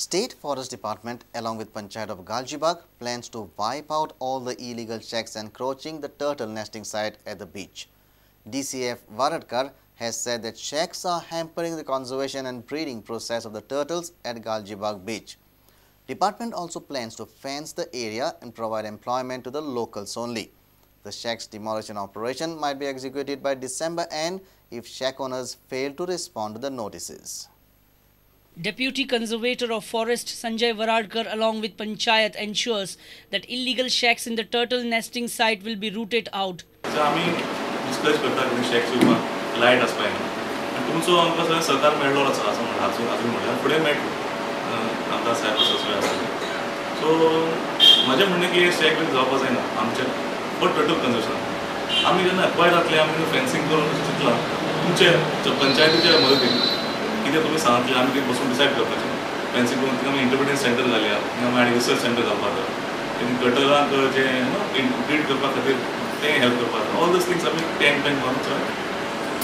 State Forest Department along with Panchayat of Galgibag plans to wipe out all the illegal shacks encroaching the turtle nesting site at the beach. DCF Varadkar has said that shacks are hampering the conservation and breeding process of the turtles at Galgibag beach. Department also plans to fence the area and provide employment to the locals only. The shack's demolition operation might be executed by December end if shack owners fail to respond to the notices. Deputy Conservator of Forest Sanjay Varadkar along with Panchayat ensures that illegal shacks in the turtle nesting site will be rooted out. So, आमी discuss करता की shacks येवपाक light आसपा जायना आनी तुमचो आमकां सगळें सरकार मेळ्ळो आसा असो म्हणल्यार अजून म्हणल्यार फुडें मेळटलो आमदार साहेब आसा सगळें आसा. सो म्हजें म्हणणें की शॅक बीन जावपा जायना आमचें फॉर टर्टल कन्जर्वेशन. आमी जेन्ना एक्वायर जातले आमी फेन्सिंग करून चिंतलां तुमचे पंचायतीच्या मदतीन कितें तुमी सांगतले आमी ते बसून डिसायड करपाचें. फेन्सिंग करून थिंगा आमी इंटरप्रिटेशन सेंटर घालया, थिंगा आमी आनी रिसर्च सेंटर घालपाक जाय, टर्टलांक जें ब्रीड करपा खातीर तें हेल्प करपाक जाय. ऑल those things आमी टँक बँक मारून चड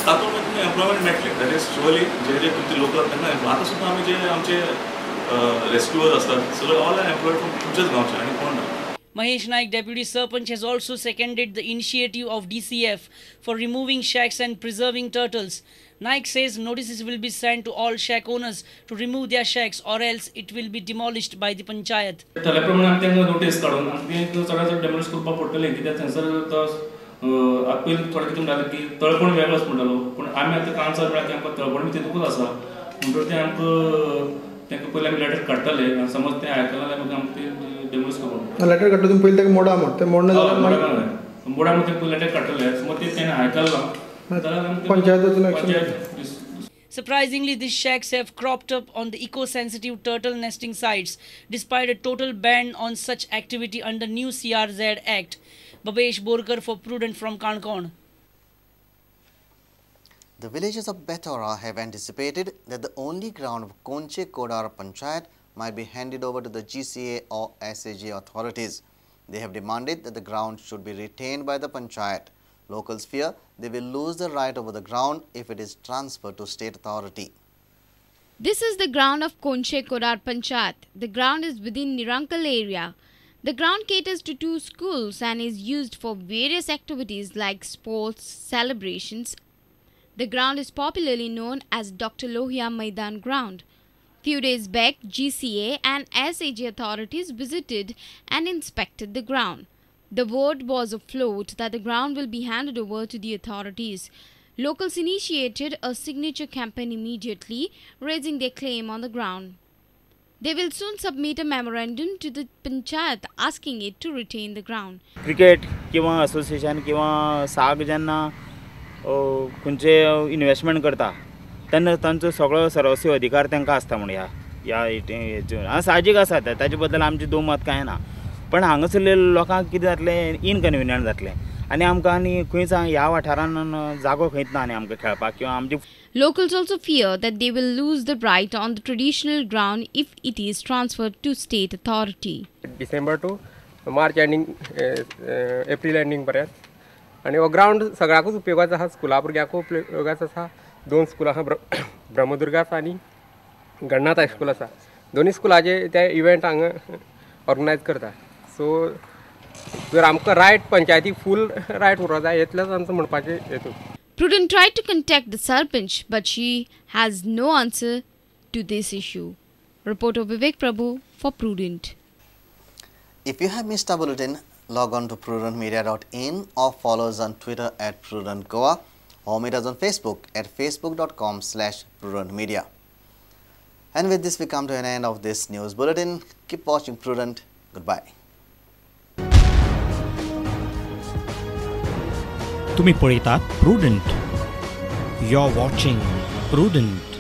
तातूंत मागीर तुमकां एम्प्लॉयमेंट मेळटलें. That is surely जे जे तुमचे लोकल तांकां आतां सुद्दां आमी जे आमचे रेस्क्युअर्स आसतात सगळे ऑल are employed from तुमच्याच गांवचे आनी कोण ना. Mahesh Naik, Deputy Sarpanch, has also seconded the initiative of DCF for removing shacks and preserving turtles. Naik says notices will be sent to all shack owners to remove their shacks or else it will be demolished by the Panchayat. ठरल्याप्रमाणे आमी तांकां notice काडून आमी तें चडात चड demolish करपाक पडटलें कित्याक थंयसर तो आतां पयलीं थोडे कितें म्हणटाले की तळपण वेगळोच म्हणटालो, पूण आमी आतां कांसार म्हळ्यार की आमकां तळपण बी तितूकूच आसा म्हणटकीर तें आमकां तांकां पयलीं आमी लेटर काडटले आनी समज तें आयकलां जाल्यार मागीर आमकां तें डेमोलिश करपाक. लेटर काडटले तुमी पयलीं ताका मोडा म्हण तें मोडना जाल्यार मोडा म्हण तें पयलीं लेटर काडटले समज तें तेणें आयकलां panchayat. Surprisingly, these shacks have cropped up on the eco-sensitive turtle nesting sites, despite a total ban on such activity under new CRZ Act. Babesh Borkar for Prudent from Canacona. The villagers of Bethora have anticipated that the only ground of Konche Kodar Panchayat might be handed over to the GCA or SAG authorities. They have demanded that the ground should be retained by the Panchayat. Locals fear they will lose the right over the ground if it is transferred to state authority. This is the ground of Konche Kodar Panchayat. The ground is within Nirankal area. The ground caters to two schools and is used for various activities like sports, celebrations. The ground is popularly known as Dr. Lohia Maidan Ground. Few days back, GCA and SAG authorities visited and inspected the ground. The word was afloat that the ground will be handed over to the authorities. Locals initiated a signature campaign immediately, raising their claim on the ground. They will soon submit a memorandum to the Panchayat asking it to retain the ground. Cricket किंवा association किंवा साग जेन्ना खंयचे investment करता तेन्ना तांचो सगळो सर्वस्व अधिकार तांकां आसता म्हण ह्या ह्या साहजीक आसा ताजे बद्दल आमचें दोमत कांय ना. पण हांगासरले लोकांक कितें जातलें, इनकन्विनियंट जातलें आनी आमकां आनी खंयच ह्या वाठारान जागो खंयच ना आनी आमकां खेळपाक किंवा आमचे. Locals also fear that they will lose the right on the traditional ground if it is transferred to state authority. December to March ending, April ending पर्यंत आनी हो ग्रावंड सगळ्याकूच उपयोगाचो आसा, स्कुला भुरग्यांकूय उपयोगाचो आसा. दोन स्कुलां आसा, ब्रह्मदुर्गा आसा आनी गणनाथ हायस्कूल आसा. दोनूय स्कुलाचे ते इव्हेंट हांगा ऑर्गनायज करता. सो जर आमकां रायट पंचायती फूल रायट उरोंक जाय इतलेंच आमचो म्हणपाचें हेतू. Prudent tried to contact the Sarpanch, but she has no answer to this issue. Reporter Vivek Prabhu for Prudent. If you have missed our bulletin, log on to prudentmedia.in or follow us on Twitter at Prudent Goa or meet us on Facebook at facebook.com/prudentmedia. And with this, we come to an end of this news bulletin. Keep watching Prudent. Goodbye. तुम्ही पळयतात Prudent. You are watching Prudent.